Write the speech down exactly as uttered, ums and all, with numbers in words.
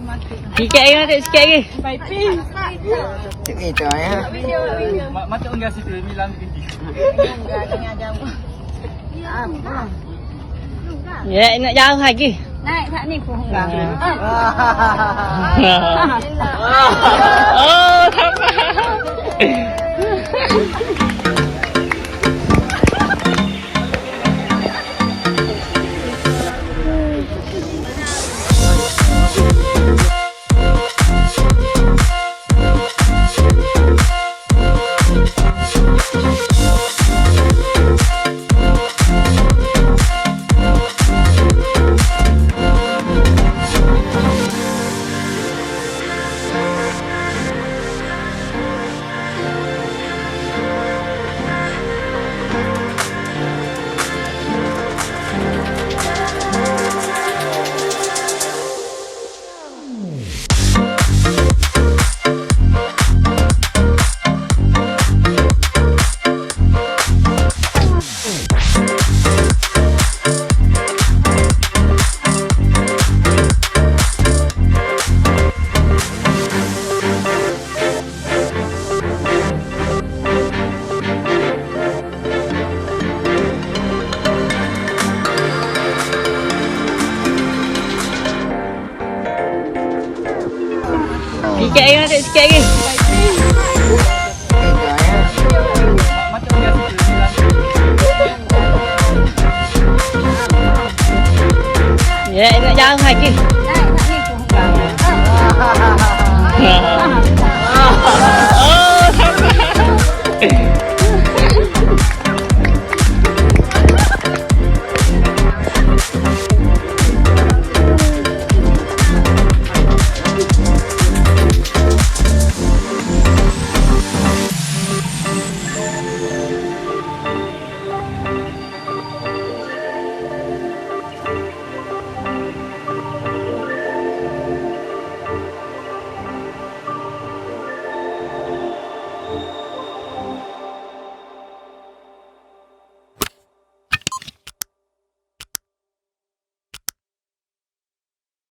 Sikit lagi, Mak Tuk, sikit lagi. Cik itu ya. Mak, Mak Tuk enggak situ, Milan. Ya, nak jauh lagi. Naik kat ni pun enggak. Ah. Oh, sabar. Sikit lagi, Mak Tuk, sikit lagi. Ya, nak jauh lagi.